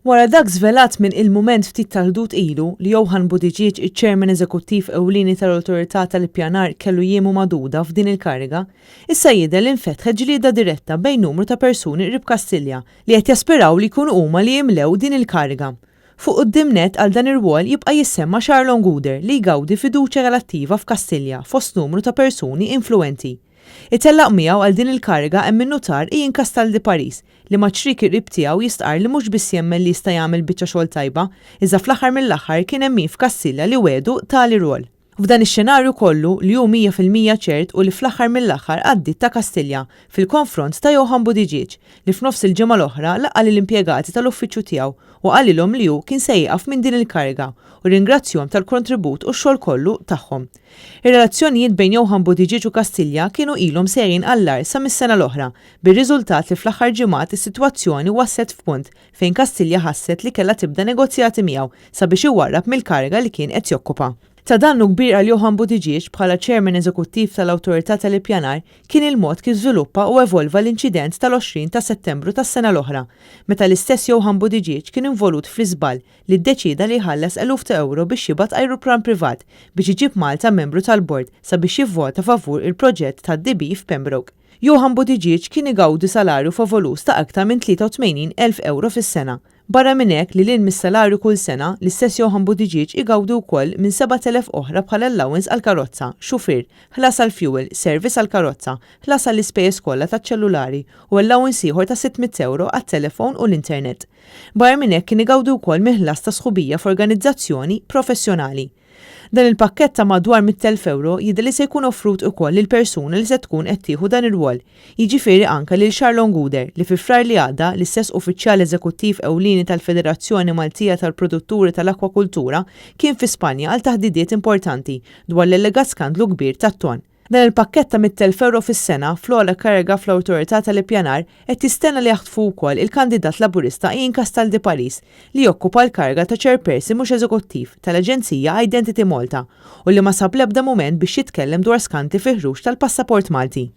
Wara dak żvelat minn Il-Mument ftit tal-Ħdud ilu, li Johann Buttigieg, iċ-Chairman Eżekuttiv Ewlieni tal-Awtorità tal-Ippjanar kellu jiemu magħduda f'din il-kariga, issa jidher li nfetħet ġlieda diretta bejn numru ta' persuni qrib Kastilja li qed jaspiraw li jkunu huma li jimlew din il-kariga. Fuq quddiem nett għal dan ir-rwol jibqa' jissemma Charlon Gouder li jgawdi fiduċja relattiva f'Kastilja fost numru ta' persuni influwenti. Itellaq miegħu għal din il-kariga hemm in-nutar Ian Castaldi Paris li ma' ċrieki qrib tiegħu jistqarr li mhux biss jemmen li jista' jagħmel biċċa xogħol tajba, iżda fl-aħħar mill-aħħar kien hemm min f'Kastilja li wegħdu tali rwol. F'dan ix-xenarju kollu, li hu 100% ċert hu li fl-aħħar mill-aħħar għaddiet ta' Kastilja fil-konfront ta' Johann Buttigieg li f'nofs il-ġimgħa l-oħra laqa' lill-impjegati tal-uffiċċju tiegħu u qalilhom li hu kien se jieqaf minn din il-kariga u rringrazzjhom tal-kontribut u x-xogħol kollu tagħhom. Ir-relazzjonijiet bejn Johann Buttigieg u Kastilja kienu ilhom sejrin għall-agħar sa mis-sena l-oħra, bir-riżultat li fl-aħħar ġimgħat is-sitwazzjoni waslet f'punt fejn Kastilja ħasset li kellha tibda negozjati miegħu sabiex iwarrab mill-kariga li kien qed jokkupa. Ta' dannu kbir għal Johann Buttigieg bħala Chairman Eżekuttiv tal-Awtorità tal-Ippjanar kien il-mod kif żviluppa u evolva l-inċident tal-20 ta' Settembru tas-sena l-oħra, meta l-istess Johann Buttigieg kien involut fl-iżball li ddeċieda li jħallas eluf ta' ewro biex jibgħat ajruplan privat biex iġib Malta membru tal-bord sabiex jivvota favur il-proġett tad-DB f'Pembroke. Johann Buttigieg kien igawdi salarju favoluż ta' aktar minn 83,000 ewro fis-sena. Barra minn hekk, lil hinn mis-salarju kull sena, l-istess Johann Buttigieg igawdi wkoll minn 7,000 oħra bħala allowance għall-karozza, xufier, ħlas għall-fuel, service għall-karozza, ħlas għall-ispejjeż kollha taċ-ċellulari u allowance ieħor ta' 600 ewro għat-telefon u l-internet. Barra minn hekk kien igawdi wkoll minn ħlas ta' sħubija f'organizzazzjoni professjonali. Dan il-pakkett ta' madwar 100,000 ewro jidher li se jkun offrut ukoll lill-persuna li se tkun qed tieħu dan ir-rwol, jiġifieri anke lil Charlon Gouder li fi Frar li għadda l-istess uffiċjal eżekuttiv ewlieni tal-Federazzjoni Maltija tal-Produtturi tal-Akwakultura kien fi Spanja għal taħdidiet importanti dwar l-allegat skandlu kbir tat-tonn. Dan il-pakkett ta' 100,000 ewro fis-sena fl-ogħla kariga fl-Awtorità tal-Ippjanar qed jistenna li jaħtfu wkoll il-kandidat Laburista Ian Castaldi Paris li jokkupa l-kariga ta' Chairperson mhux eżekuttiv tal-Aġenzija Identity Malta u li ma sab l-ebda mument biex jitkellem dwar skandli fil-ħruġ tal-passaport Malti.